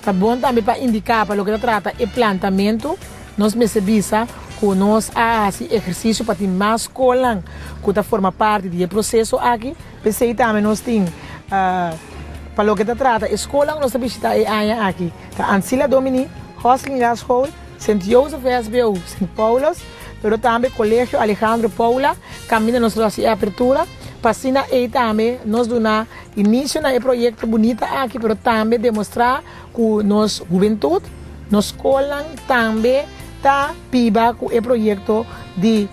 Ta bon tambe pa indiká pa loke ta trata e plantamentu, nos mester bisa ku nos a hasi ehersisio pa tin mas skolnan ku ta forma parti di e proseso aki. P'esei tambe nos tin pa loke ta trata e skolnan ku nos ta bishitá e aña aki ta Ancilla Domini, Hoslinga School, Sint Jozef SBO, Sint Paulus, pero tambe Colegio Alejandro Paula, kaminda nos lo hasi e apertura, pa asina ei tambe nos duna inicio na e proyecto bunita aki, pero tambe demostra cu nos hubentud, nos scolnan tambe ta biba cu e proyecto di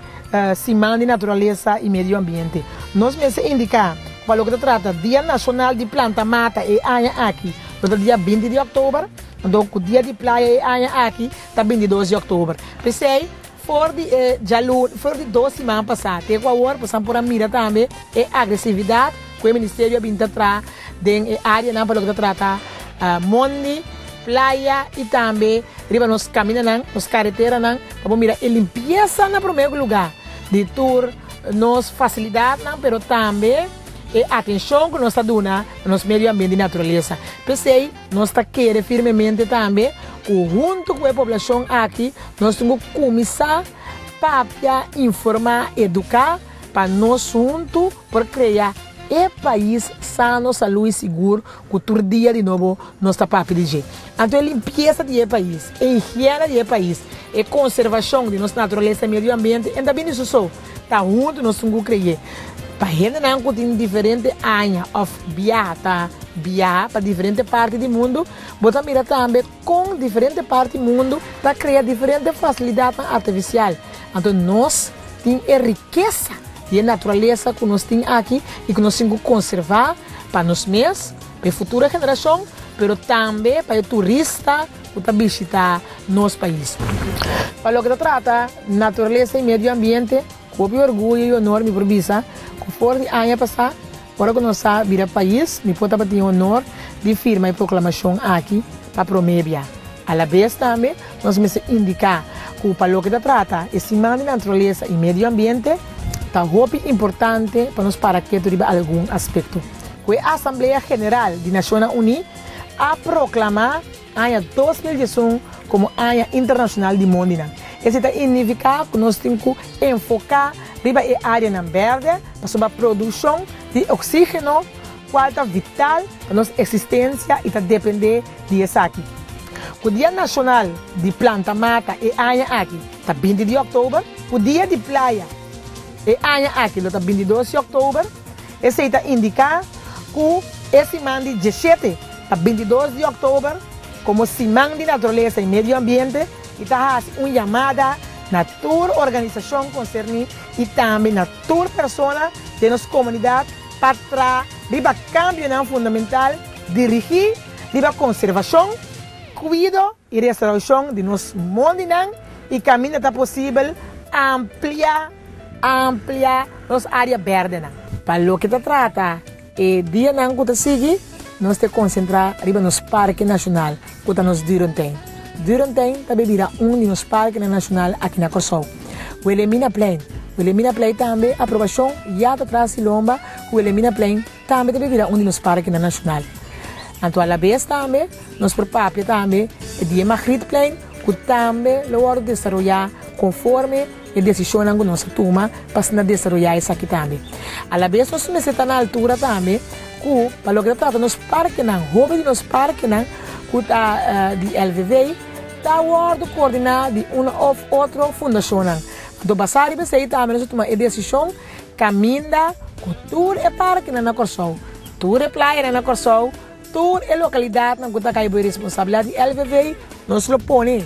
Siman di Naturalesa y Medio Ambiente. Nos mester indica cu pa loke ta trata Dia Nacional di Planta Mata e aña aki lo ta dia 20 di october, anto cu Dia di Playa e aña aki ta 22 di october. P'esey for di e djalun, for di dos siman pasá te ku awor bosan por a mira tambe e agresividat ku e ministerio a bin ta traha den e áreanan pa loke ta trata mondi, playa i tambe riba nos kamindanan, nos kareteranan pa bo mira e limpiesa na promé lugá di tur nos fasilidatnan pero tambe e atenshon ku nos ta duna na nos medio ambiente i naturalesa. P'esei. Nos ta kere firmemente tambe ku huntu ku e poblashon aki nos tin ku kuminsá papia, informá, eduká pa nos huntu por krea e pais sano, salú i sigur ku tur dia di nobo nos ta papia di dje. Anto e limpiesa di e pais, e higiena di e pais, e konservashon di nos naturalesa i medio ambiente en ta bini su so. Ta huntu nos tin ku kreyé. Pa hendenan ku tin diferente aña òf biaha ta biaha pa diferente parti di mundu, bo ta mira tambe kon diferente parti mundu ta krea diferente fasilidatnan artifisial. Anto nos tin e rikesa di e naturalesa ku nos tin aki i ku nos tin ku konservá pa nos mes, pa e futuro generashon, pero tambe pa e turista ku ta bishitá nos pais. Pa loke ta trata naturalesa i medio ambiente, ku hopi orguyo i honor mi por bisa ku for di aña pasá, ora ku nos a bira pais, mi por tabatin honor di firma e proklamashon aki pa promé bia. Alabes tambe nos mester indiká ku pa loke ta trata e siman di naturalesa i medio ambiente, ta hopi importante pa nos para ketu riba algun aspekto ku e Asamblea General di Nashonnan Uní a proklamá Aña 2011 komo Aña Internashonal di Mondinan. Esei ta ignifiká ku nos tin ku enfoká riba e áreanan bèrdè pasobra produkshon di oksígeno kual ta vital pa nos eksistensia i ta dependé di esaki. Ku Dia Nashonal di Planta Mata e aña aki ta 20 di òktober, ku Dia di Playa e aña aki lo ta 22 di òktober, Esei ta indiká ku e siman di 17 pa 22 di òktober komo Siman di Naturalesa i Medio Ambiente i ta hasi un yamada na tur organisashon konserní i tambe na tur persona den nos komunidat pa traha riba kambionan fundamental dirigí riba konservashon, kuido i restaurashon di nos mondinan i kaminda ta posibel amplia Amplia nos área bèrdenan. Pa loke ta trata e dianan ku ta sigui, nos ta konsentrá riba nos parke nashonal ku ta nos Durentuin. Durentuin ta bira un di nos parkenan nashonal aki na Kòrsou. Wilhelminaplein. Wilhelminaplein tambe aprobashon ya ta tras di lomba ku Wilhelminaplein tambe ta bira un di nos parkenan nashonal. Anto alabes tambe nos por papia tambe di e Magrietplein ku tambe lo wòrdu desaroyá konforme E desishonnan ku nos a tuma pa asina desaroyá esaki tambe. Alabes nos mester ta na altura tambe ku pa loke ta trata nos parkenan, hopi di nos parkenan ku ta di LVV ta wòrdu koordiná di un òf otro fundashonnan. Anto basá riba esei tambe nos a tuma e desishon kaminda ku tur e parkenan na Kòrsou, tur e playanan na Kòrsou, Tur e lokalidatnan ku ta kai bo e responsabilidat di LVV, nos lo pone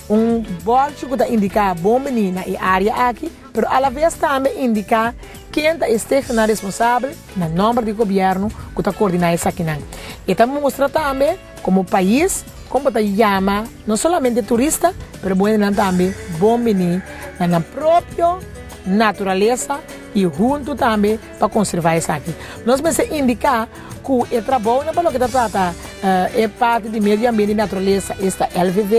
un bòrchi ku ta indiká bon bini na e área aki, pero alaves tambe indiká ken ta e stichtingnan responsabel na nòmber di gobièrnu ku ta koordiná esakinan. E ta mustra tambe komo pais kon bo ta yama no solamente turista, pero bo hendenan tambe bon bini na nan propio naturalesa i huntu tambe pa konservá esaki. Nos mester indiká Ku e trabounan pa loke ta trata e parti di medio ambiente i naturalesa, esta LVV,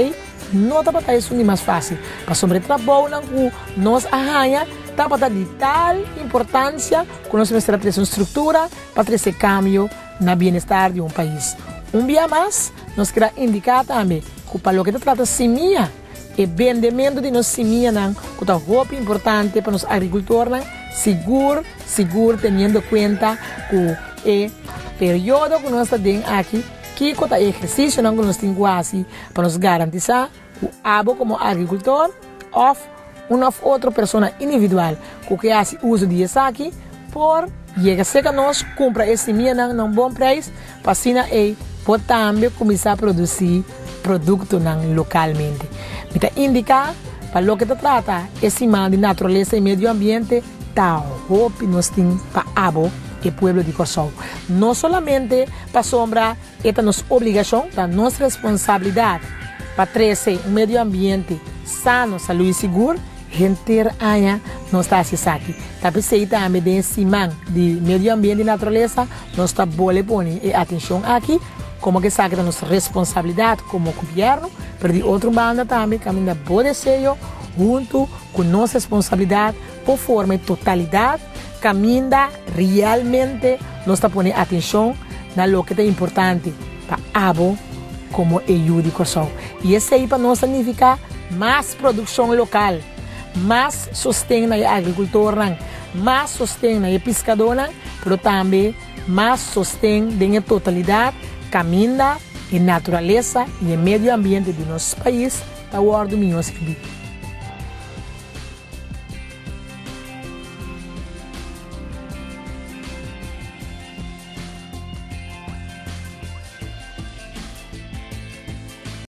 no tabata esun di mas fásil. Pasobra e trabounan ku nos a haña tabata di tal importansia ku nos mester a trese un struktura pa trese kambio na bienestar di un pais. Un bia mas, nos kier a indiká tambe ku pa loke ta trata simia, e bendementu di nos simianan ku ta hopi importante pa nos agrikultornan, sigur sigur teniendo kuenta ku e periodo ku nos ta den aki, kiko ta e ehersisionan ku nos tin ku hasi pa nos garantisá ku abo komo agrikultor òf un òf otro persona individual ku ke hasi uso di esaki por yega serka nos kumpra e simianan na un bon preis pa asina ei por tambe kuminsá produsí produktonan lokalmente. Mi ta indiká pa loke ta trata e siman di naturalesa i medio ambiente ta hopi nos tin pa abo e pueblo di Kòrsou. No solamente pasobra E ta nos obligashon, ta nos responsabilidat pa trese un medio ambiente sano, salú i sigur. Henter aña nos ta hasi esaki. Ta p'esei tambe den e siman di medio ambiente i naturalesa nos ta bole pone e atenshon aki, komo ku esaki ta nos responsabilidat komo gobièrnu, pero di otro banda tambe kaminda bo deseo huntu ku nos responsabilidat por forma e totalidat kaminda realmente nos ta pone atenshon na loke ta importante pa abo komo e yu di Kòrsou. I esei pa nos ta nifiká mas produkshon lokal, mas sosten na e agrikultornan, mas sosten na e piskadónan, pero tambe mas sosten den e totalidat kaminda e naturalesa i e medio ambiente di nos pais ta wòrdu mihó sirbí.